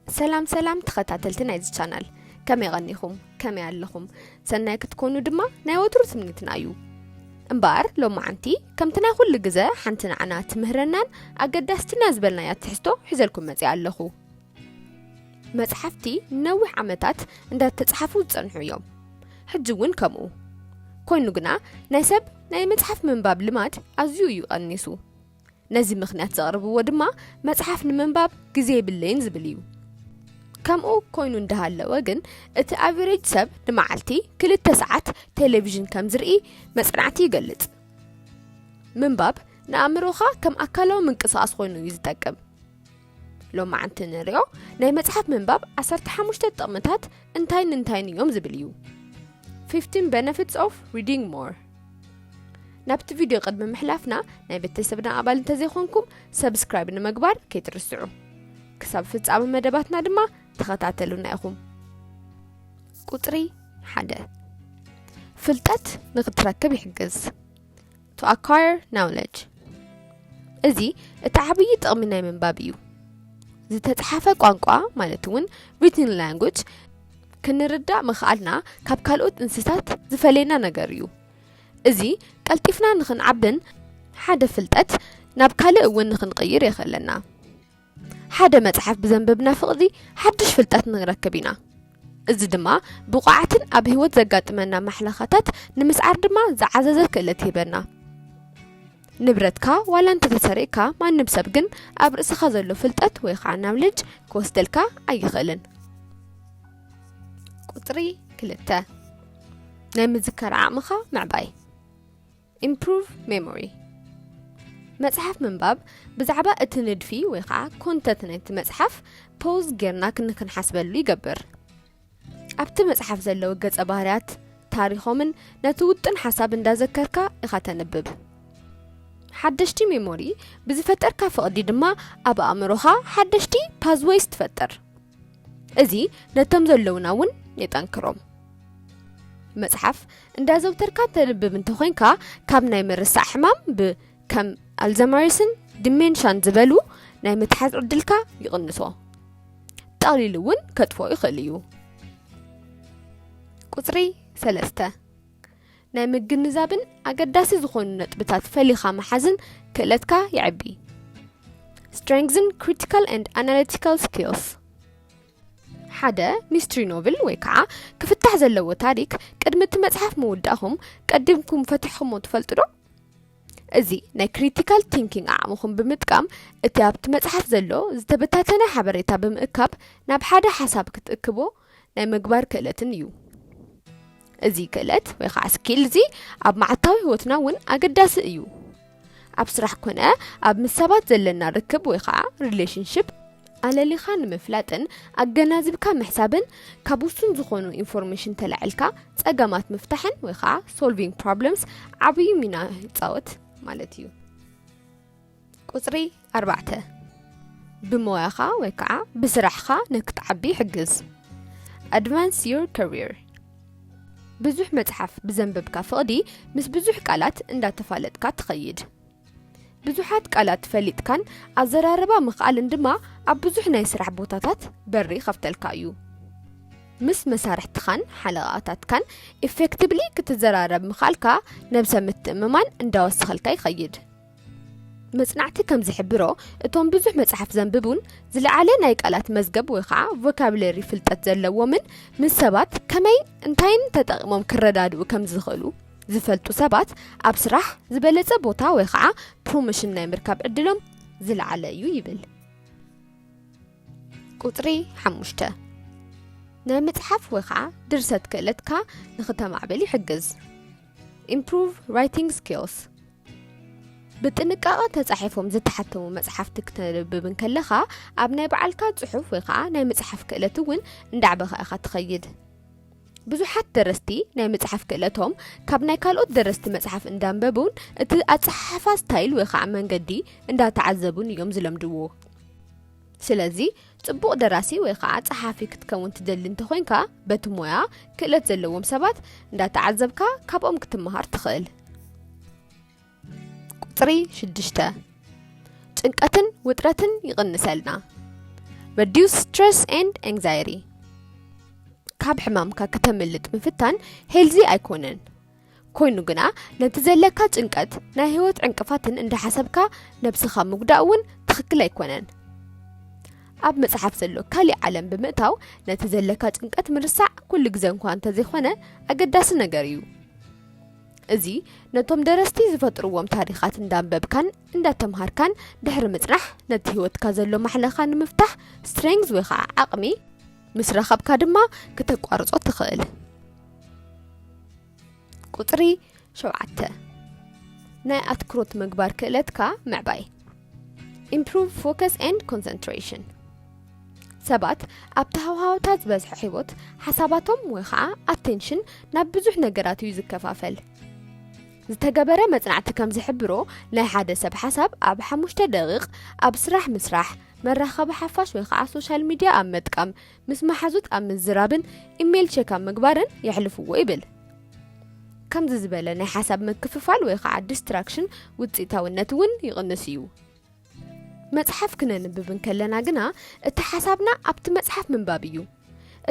ሰላም ሰላም ተኸታተልቲ ናይዚ ቻናል፣ ከመይ ቀኒኹም? ከመይ ኣለኹም? ሰናይ ክትኮኑ ድማ ናይ ወትሩ ትምኒትና እዩ። እምበኣር ሎማዓንቲ ከምቲ ናይ ኩሉ ግዘ ሓንቲ ንዓና ትምህረናን ኣገዳስትና ዝበልናያ ትሕዝቶ ሒዘልኩም መጺኣ ኣለኹ። መጽሓፍቲ ንነዊሕ ዓመታት እንዳተጻሓፉ ዝጸንሑ እዮም። ሕጂ እውን ከምኡ ኮይኑ ግና ናይ ሰብ ናይ መጽሓፍ ምንባብ ልማድ ኣዝዩ እዩ ቀኒሱ። ነዚ ምኽንያት ዘቕርብዎ ድማ መጽሓፍ ንምንባብ ግዜ የብለይን ዝብል እዩ። ከምኡ ኮይኑ እንዳሃለወ ግን እቲ ኣቨሬጅ ሰብ ንመዓልቲ ክልተ ሰዓት ቴሌቪዥን ከም ዝርኢ መጽናዕቲ ይገልጽ። ምንባብ ንኣእምሮኻ ከም ኣካላዊ ምንቅስቓስ ኮይኑ እዩ ዝጠቅም። ሎማዓንቲ ንሪኦ ናይ መጽሓፍ ምንባብ ዓሰርተ ሓሙሽተ ጥቕምታት እንታይን እንታይን እዮም ዝብል እዩ። fifteen benefits of reading more። ናብቲ ቪድዮ ቅድሚ ምሕላፍና ናይ ቤተሰብና ኣባል እንተዘይኮንኩም ሰብስክራይብ ንምግባር ከይትርስዑ። ክሳብ ፍጻመ መደባትና ድማ ተኸታተሉና ኢኹም። ቁጽሪ ሓደ፣ ፍልጠት ንኽትረክብ ይሕግዝ። To acquire knowledge። እዚ እቲ ዓብዪ ጥቕሚ ናይ ምንባብ እዩ። ዝተጻሓፈ ቋንቋ ማለት እውን written language ክንርዳእ ምኽኣልና ካብ ካልኦት እንስሳት ዝፈለየና ነገር እዩ። እዚ ቀልጢፍና ንኽንዓብን ሓደ ፍልጠት ናብ ካልእ እውን ንኽንቕይር የኽእለና። ሓደ መጽሓፍ ብዘንበብና ፍቕዲ ሓድሽ ፍልጠት ንረክብ ኢና። እዚ ድማ ብቑዓትን ኣብ ህይወት ዘጋጥመና ማሕለኻታት ንምስዓር ድማ ዝዓዘዘ ክእለት ይህበና። ንብረትካ ዋላ እንተተሰሪቕካ ማንም ሰብ ግን ኣብ ርእስኻ ዘሎ ፍልጠት ወይ ከዓ ናውሌጅ ክወስደልካ ኣይኽእልን። ቁጽሪ ክልተ፣ ናይ ምዝካር ዓቕምኻ ምዕባይ። Improve memory። መጽሓፍ ምንባብ ብዛዕባ እቲ ንድፊ ወይ ከዓ ኮንተንት ናይቲ መጽሓፍ ፖዝ ጌርና ክንክንሓስበሉ ይገብር። ኣብቲ መጽሓፍ ዘለዉ ገጸ ባህርያት ታሪኾምን ነቲ ውጥን ሓሳብ እንዳዘከርካ ኢኻ ተንብብ። ሓደሽቲ ሜሞሪ ብዝፈጠርካ ፍቕዲ ድማ ኣብ ኣእምሮኻ ሓደሽቲ ፓዝወይስ ትፈጥር። እዚ ነቶም ዘለዉና እውን የጠንክሮም። መጽሓፍ እንዳዘውተርካ ተንብብ እንተኾይንካ ካብ ናይ ምርሳዕ ሕማም ብ ከም ኣልዘማይርስን ዲሜንሻን ዝበሉ ናይ ምትሓዝ ዕድልካ ይቕንሶ። ጠቕሊሉ እውን ከጥፍኦ ይኽእል እዩ። ቁጽሪ ሰለስተ፣ ናይ ምግንዛብን ኣገዳሲ ዝኾኑ ነጥብታት ፈሊኻ ምሓዝን ክእለትካ የዕቢ። Strengthen critical and analytical skills። ሓደ ሚስትሪ ኖቭል ወይ ከዓ ክፍታሕ ዘለዎ ታሪክ ቅድሚ እቲ መጽሓፍ ምውዳእኹም ቀዲምኩም ፈቲሕኹሞ ትፈልጡ ዶ? እዚ ናይ ክሪቲካል ቲንኪንግ ዓቕምኹም ብምጥቃም እቲ ኣብቲ መጽሓፍ ዘሎ ዝተበታተነ ሓበሬታ ብምእካብ ናብ ሓደ ሓሳብ ክትእክቦ ናይ ምግባር ክእለትን እዩ። እዚ ክእለት ወይ ከዓ ስኪል እዚ ኣብ መዓልታዊ ህይወትና እውን ኣገዳሲ እዩ። ኣብ ስራሕ ኮነ ኣብ ምስ ሰባት ዘለና ርክብ ወይ ከዓ ሪሌሽንሽፕ ኣለሊኻ ንምፍላጥን ኣገናዚብካ ምሕሳብን ካብ ውሱን ዝኾኑ ኢንፎርሜሽን ተላዒልካ ጸገማት ምፍታሕን ወይ ከዓ ሶልቪንግ ፕሮብለምስ ዓብዪ ሚና ይጻወት ማለት እዩ። ቁጽሪ ኣርባዕተ፣ ብሞያኻ ወይ ከዓ ብስራሕኻ ንክትዓቢ ይሕግዝ። Advance your career። ብዙሕ መጽሓፍ ብዘንበብካ ፍቕዲ ምስ ብዙሕ ቃላት እንዳተፋለጥካ ትኸይድ። ብዙሓት ቃላት ፈሊጥካን ኣዘራርባ ምኽኣልን ድማ ኣብ ብዙሕ ናይ ስራሕ ቦታታት በሪ ይኸፍተልካ እዩ። ምስ መሳርሕትኻን ሓለቓታትካን ኢፌክቲቭሊ ክትዘራረብ ምኽኣልካ ነብሰ ምትእምማን እንዳወሰኸልካ ይኸይድ። መጽናዕቲ ከም ዝሕብሮ እቶም ብዙሕ መጽሓፍ ዘንብቡን ዝለዓለ ናይ ቃላት መዝገብ ወይ ከዓ ቮካብለሪ ፍልጠት ዘለዎምን ምስ ሰባት ከመይ እንታይን ተጠቒሞም ክረዳድኡ ከም ዝኽእሉ ዝፈልጡ ሰባት ኣብ ስራሕ ዝበለጸ ቦታ ወይ ከዓ ፕሮሞሽን ናይ ምርካብ ዕድሎም ዝለዓለ እዩ ይብል። ቁጽሪ ሓሙሽተ፣ ናይ ምጽሓፍ ወይ ከዓ ድርሰት ክእለትካ ንኽተማዕብል ይሕግዝ። Improve writing skills። ብጥንቃቐ ተጻሒፎም ዝተሓተሙ መጽሓፍቲ ክተንብብ እንከለኻ ኣብ ናይ በዓልካ ጽሑፍ ወይ ከዓ ናይ ምጽሓፍ ክእለት እውን እንዳዕበኻ ኢኻ ትኸይድ። ብዙሓት ደረስቲ ናይ ምጽሓፍ ክእለቶም ካብ ናይ ካልኦት ደረስቲ መጽሓፍ እንዳንበቡን እቲ ኣጸሓሕፋ ስታይል ወይ ከዓ መንገዲ እንዳተዓዘቡን እዮም ዝለምድዎ። ስለዚ ጽቡቕ ደራሲ ወይ ከዓ ጸሓፊ ክትከውን ትደሊ እንተኾይንካ በቲ ሞያ ክእለት ዘለዎም ሰባት እንዳተዓዘብካ ካብኦም ክትመሃር ትኽእል። ቁጽሪ ሽዱሽተ፣ ጭንቀትን ውጥረትን ይቕንሰልና። Reduce stress and anxiety. ካብ ሕማምካ ከተምልጥ ምፍታን ሄልዚ ኣይኮነን። ኮይኑ ግና ነቲ ዘለካ ጭንቀት ናይ ህይወት ዕንቅፋትን እንዳሓሰብካ ነብስኻ ምጉዳእ እውን ትኽክል ኣይኮነን። ኣብ መጽሓፍ ዘሎ ካሊእ ዓለም ብምእታው ነቲ ዘለካ ጭንቀት ምርሳዕ ኩሉ ግዜ እንኳ እንተዘይኮነ ኣገዳሲ ነገር እዩ። እዚ ነቶም ደረስቲ ዝፈጥርዎም ታሪኻት እንዳንበብካን እንዳተምሃርካን ድሕሪ ምጽናሕ ነቲ ህይወትካ ዘሎ ማሕለኻ ንምፍታሕ ስትሬንግዝ ወይ ከዓ ዓቕሚ ምስ ረኸብካ ድማ ክተቋርጾ ትኽእል። ቁጽሪ ሸውዓተ፣ ናይ ኣትኩሮት ምግባር ክእለትካ ምዕባይ። Improve focus and concentration። ሰባት ኣብቲ ሃዋህውታት ዝበዝሐ ህይወት ሓሳባቶም ወይ ከዓ ኣቴንሽን ናብ ብዙሕ ነገራት እዩ ዝከፋፈል። ዝተገበረ መጽናዕቲ ከም ዝሕብሮ ናይ ሓደ ሰብ ሓሳብ ኣብ ሓሙሽተ ደቂቕ ኣብ ስራሕ ምስራሕ፣ መራኸቢ ሓፋሽ ወይ ከዓ ሶሻል ሚድያ ኣብ ምጥቃም፣ ምስ መሓዙት ኣብ ምዝራብን ኢሜይል ቸክ ኣብ ምግባርን የሕልፍዎ ይብል። ከምዚ ዝበለ ናይ ሓሳብ ምክፍፋል ወይ ከዓ ዲስትራክሽን ውፅኢታውነት እውን ይቕንስ እዩ። መፅሓፍ ክነንብብ እንከለና ግና እቲ ሓሳብና ኣብቲ መፅሓፍ ምንባብ እዩ።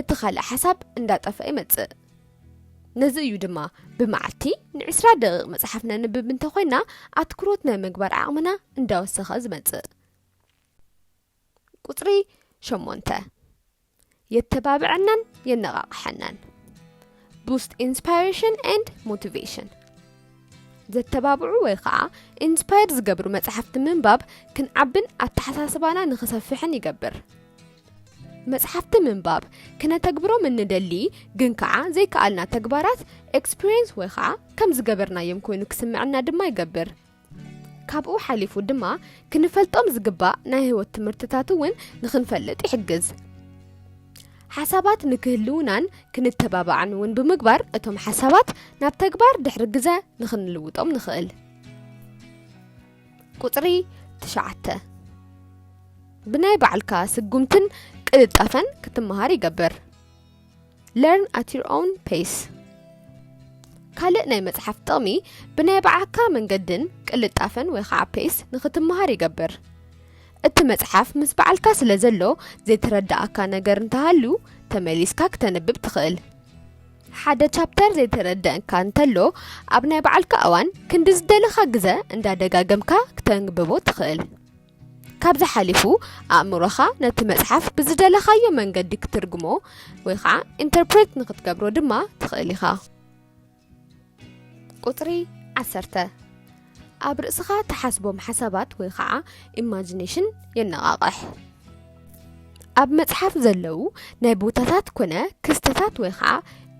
እቲ ካልእ ሓሳብ እንዳጠፍአ ይመፅእ። ነዚ እዩ ድማ ብመዓልቲ ንዕስራ ደቂቕ መፅሓፍ ነንብብ እንተኾይና ኣትኩሮት ናይ ምግባር ዓቕምና እንዳወሰኸ ዝመፅእ። ቁጽሪ ሸሞንተ፣ የተባብዐናን የነቓቕሐናን። Boost inspiration and motivation። ዘተባብዑ ወይ ከዓ ኢንስፓየር ዝገብሩ መጽሓፍቲ ምንባብ ክንዓብን ኣተሓሳስባና ንኽሰፍሕን ይገብር። መጽሓፍቲ ምንባብ ክነተግብሮም እንደሊ ግን ከዓ ዘይከኣልና ተግባራት ኤክስፒሪየንስ ወይ ከዓ ከም ዝገበርናዮም ኮይኑ ክስምዐና ድማ ይገብር። ካብኡ ሓሊፉ ድማ ክንፈልጦም ዝግባእ ናይ ህይወት ትምህርትታት እውን ንኽንፈልጥ ይሕግዝ። ሓሳባት ንክህልውናን ክንተባባዕን እውን ብምግባር እቶም ሓሳባት ናብ ተግባር ድሕሪ ግዘ ንኽንልውጦም ንኽእል። ቁጽሪ ትሽዓተ፣ ብናይ ባዕልካ ስጉምትን ቅልጣፈን ክትመሃር ይገብር። Learn at your own pace። ካልእ ናይ መጽሓፍ ጥቕሚ ብናይ ባዕልካ መንገድን ቅልጣፈን ወይ ከዓ ፔስ ንኽትመሃር ይገብር። እቲ መጽሓፍ ምስ ባዕልካ ስለ ዘሎ ዘይተረዳኣካ ነገር እንተሃልዩ ተመሊስካ ክተንብብ ትኽእል። ሓደ ቻፕተር ዘይተረደእካ እንተሎ ኣብ ናይ ባዕልካ እዋን ክንዲ ዝደለኻ ግዘ እንዳደጋገምካ ክተንብቦ ትኽእል። ካብዚ ሓሊፉ ኣእምሮኻ ነቲ መጽሓፍ ብዝደለኻዮ መንገዲ ክትርጉሞ ወይ ከዓ ኢንተርፕሬት ንኽትገብሮ ድማ ትኽእል ኢኻ። ቁጽሪ ዓሰርተ፣ ኣብ ርእስኻ ትሓስቦም ሓሳባት ወይ ከዓ ኢማጂኔሽን የነቓቕሕ። ኣብ መጽሓፍ ዘለዉ ናይ ቦታታት ኮነ ክስተታት ወይ ከዓ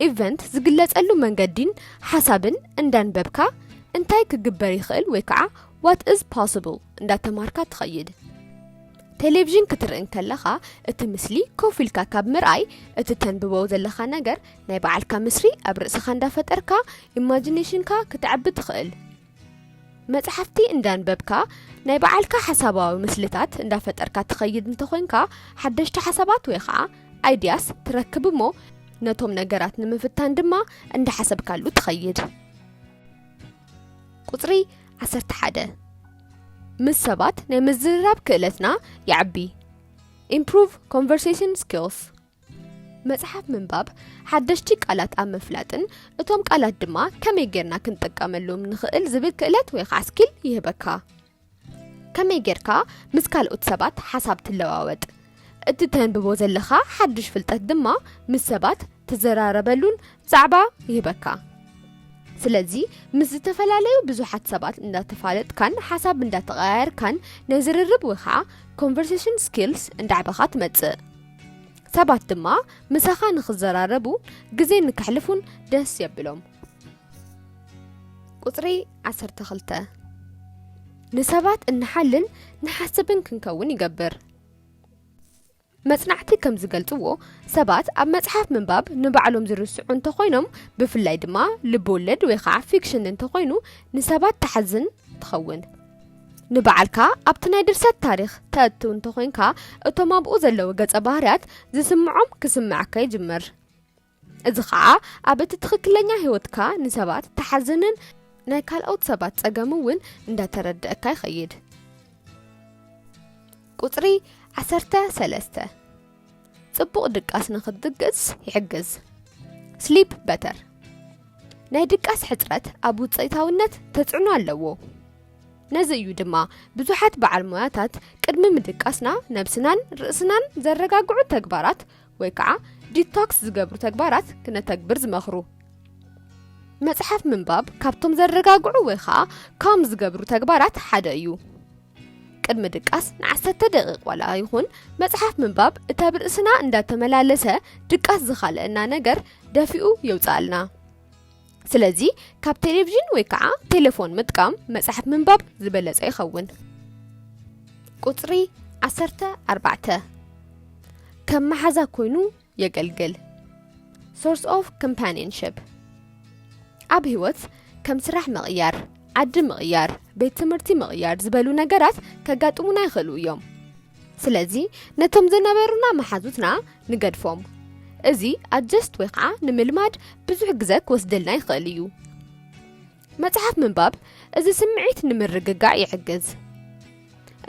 ኢቨንት ዝግለጸሉ መንገዲን ሓሳብን እንዳንበብካ እንታይ ክግበር ይኽእል ወይ ከዓ what is possible እንዳተማርካ ትኸይድ። ቴሌቪዥን ክትርኢ እንከለኻ እቲ ምስሊ ኮፍ ኢልካ ካብ ምርኣይ እቲ ተንብቦ ዘለኻ ነገር ናይ ባዕልካ ምስሪ ኣብ ርእስኻ እንዳፈጠርካ ኢማጂኔሽንካ ክተዕቢ ትኽእል። መጽሓፍቲ እንዳንበብካ ናይ ባዕልካ ሓሳባዊ ምስልታት እንዳፈጠርካ ትኸይድ እንተኾይንካ ሓደሽቲ ሓሳባት ወይ ከዓ ኣይዲያስ ትረክብ እሞ ነቶም ነገራት ንምፍታን ድማ እንዳሓሰብካሉ ትኸይድ። ቁጽሪ ዓሰርተ ሓደ፣ ምስ ሰባት ናይ ምዝርራብ ክእለትና የዕቢ። Improve conversation skills። መጽሓፍ ምንባብ ሓደሽቲ ቃላት ኣብ ምፍላጥን እቶም ቃላት ድማ ከመይ ጌርና ክንጥቀመሎም ንኽእል ዝብል ክእለት ወይ ከዓ ስኪል ይህበካ። ከመይ ጌርካ ምስ ካልኦት ሰባት ሓሳብ ትለዋወጥ? እቲ ተንብቦ ዘለኻ ሓድሽ ፍልጠት ድማ ምስ ሰባት ትዘራረበሉን ዛዕባ ይህበካ። ስለዚ ምስ ዝተፈላለዩ ብዙሓት ሰባት እንዳተፋለጥካን ሓሳብ እንዳተቐያየርካን ናይ ዝርርብ ወይ ከዓ ኮንቨርሴሽን ስኪልስ እንዳዕበኻ ትመጽእ። ሰባት ድማ ምሳኻ ንኽዘራረቡ ግዜ ንከሕልፉን ደስ የብሎም። ቁጽሪ ዓሰርተ ክልተ፣ ንሰባት እንሓልን ንሓስብን ክንከውን ይገብር። መጽናዕቲ ከም ዝገልጽዎ ሰባት ኣብ መጽሓፍ ምንባብ ንባዕሎም ዝርስዑ እንተኾይኖም ብፍላይ ድማ ልብ ወለድ ወይ ከዓ ፊክሽን እንተኾይኑ ንሰባት ተሓዝን ትኸውን። ንባዕልካ ኣብቲ ናይ ድርሰት ታሪኽ ተእቱ እንተኾይንካ እቶም ኣብኡ ዘለዉ ገጸ ባህርያት ዝስምዖም ክስምዓካ ይጅምር። እዚ ኸዓ ኣብ እቲ ትኽክለኛ ህይወትካ ንሰባት ተሓዝንን ናይ ካልኦት ሰባት ጸገም እውን እንዳተረደእካ ይኸይድ። ቁጽሪ ዓሰርተ ሰለስተ፣ ጽቡቕ ድቃስ ንኽትድቅስ ይሕግዝ። Sleep better። ናይ ድቃስ ሕጽረት ኣብ ውጽኢታውነት ተጽዕኖ ኣለዎ። ነዚ እዩ ድማ ብዙሓት በዓል ሞያታት ቅድሚ ምድቃስና ነብስናን ርእስናን ዘረጋግዑ ተግባራት ወይ ከዓ ዲቶክስ ዝገብሩ ተግባራት ክነተግብር ዝመኽሩ። መጽሓፍ ምንባብ ካብቶም ዘረጋግዑ ወይ ከዓ ካም ዝገብሩ ተግባራት ሓደ እዩ። ቅድሚ ድቃስ ንዓሰርተ ደቂቕ ዋላ ይኹን መጽሓፍ ምንባብ እታ ብርእስና እንዳተመላለሰ ድቃስ ዝኻለአና ነገር ደፊኡ የውፅኣልና። ስለዚ ካብ ቴሌቪዥን ወይ ከዓ ቴሌፎን ምጥቃም መጽሓፍ ምንባብ ዝበለጸ ይኸውን። ቁጽሪ ዓሰርተ ኣርባዕተ፣ ከም መሓዛ ኮይኑ የገልግል። Source of companionship። ኣብ ህይወት ከም ስራሕ ምቕያር፣ ዓዲ ምቕያር፣ ቤት ትምህርቲ ምቕያር ዝበሉ ነገራት ከጋጥሙና ይኽእሉ እዮም። ስለዚ ነቶም ዝነበሩና መሓዙትና ንገድፎም። እዚ ኣጀስት ወይ ከዓ ንምልማድ ብዙሕ ግዘ ክወስደልና ይኽእል እዩ። መጽሓፍ ምንባብ እዚ ስምዒት ንምርግጋዕ ይሕግዝ።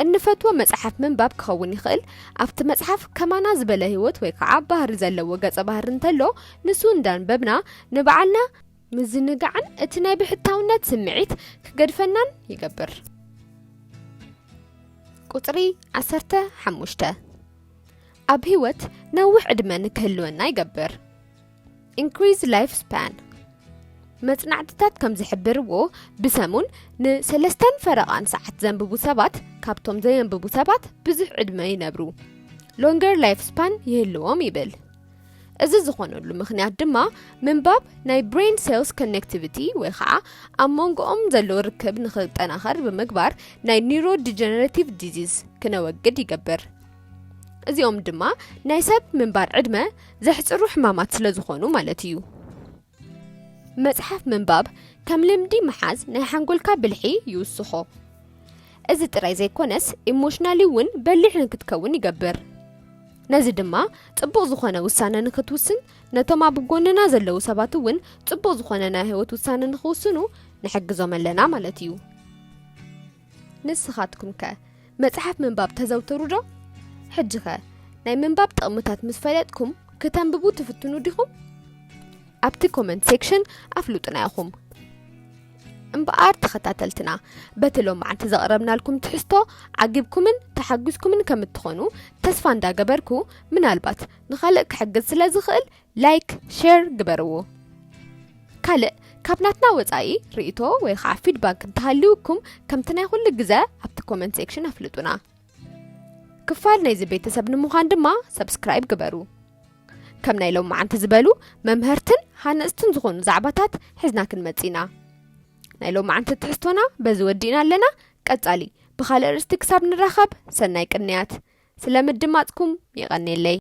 እንፈትዎ መጽሓፍ ምንባብ ክኸውን ይኽእል። ኣብቲ መጽሓፍ ከማና ዝበለ ህይወት ወይ ከዓ ባህሪ ዘለዎ ገጸ ባህሪ እንተሎ፣ ንሱ እንዳንበብና ንባዕልና ምዝንጋዕን እቲ ናይ ብሕታውነት ስምዒት ክገድፈናን ይገብር። ቁጽሪ ዓሰርተ ሓሙሽተ፣ ኣብ ህይወት ነዊሕ ዕድመ ንክህልወና ይገብር። Increase life span። መጽናዕትታት ከም ዝሕብርዎ፣ ብሰሙን ንሰለስተን ፈረቓን ሰዓት ዘንብቡ ሰባት ካብቶም ዘየንብቡ ሰባት ብዙሕ ዕድመ ይነብሩ፣ longer life span ይህልዎም ይብል። እዚ ዝኾነሉ ምኽንያት ድማ ምንባብ ናይ brain cells connectivity ወይ ከዓ ኣብ መንጎኦም ዘሎ ርክብ ንኽጠናኸር ብምግባር ናይ neurodegenerative disease ክነወግድ ይገብር። እዚኦም ድማ ናይ ሰብ ምንባር ዕድመ ዘሕጽሩ ሕማማት ስለ ዝኾኑ ማለት እዩ። መጽሓፍ ምንባብ ከም ልምዲ ምሓዝ ናይ ሓንጎልካ ብልሒ ይውስኾ። እዚ ጥራይ ዘይኮነስ ኢሞሽናሊ እውን በሊሕ ንክትከውን ይገብር። ነዚ ድማ ጽቡቕ ዝኾነ ውሳነ ንክትውስን፣ ነቶም ኣብ ጎንና ዘለዉ ሰባት እውን ጽቡቕ ዝኾነ ናይ ህይወት ውሳነ ንክውስኑ ንሕግዞም ኣለና ማለት እዩ። ንስኻትኩም ከ መጽሓፍ ምንባብ ተዘውትሩ ዶ? ሕጂ ኸ ናይ ምንባብ ጥቕምታት ምስ ፈለጥኩም ክተንብቡ ትፍትኑ ዲኹም? ኣብቲ ኮመንት ሴክሽን ኣፍልጡና ኢኹም። እምበኣር ተኸታተልትና፣ በቲ ሎማዓንቲ ዘቕረብናልኩም ትሕዝቶ ዓጊብኩምን ተሓጒስኩምን ከም እትኾኑ ተስፋ እንዳገበርኩ፣ ምናልባት ንኻልእ ክሕግዝ ስለ ዝኽእል ላይክ፣ ሼር ግበርዎ። ካልእ ካብ ናትና ወጻኢ ርእይቶ ወይ ኸዓ ፊድባክ እንተሃልዩኩም ከምቲ ናይ ኩሉ ግዘ ኣብቲ ኮመንት ሴክሽን ኣፍልጡና። ክፋል ናይዚ ቤተሰብ ንምዃን ድማ ሰብስክራይብ ግበሩ። ከም ናይ ሎማዓንቲ ዝበሉ መምሀርትን ሃነፅትን ዝኾኑ ዛዕባታት ሒዝና ክንመጽእ ኢና። ናይ ሎማዓንቲ ትሕዝቶና በዚ ወዲእና ኣለና። ቀጻሊ ብኻልእ ኣርእስቲ ክሳብ ንራኸብ ሰናይ ቅንያት። ስለ ምድማፅኩም የቐንየለይ።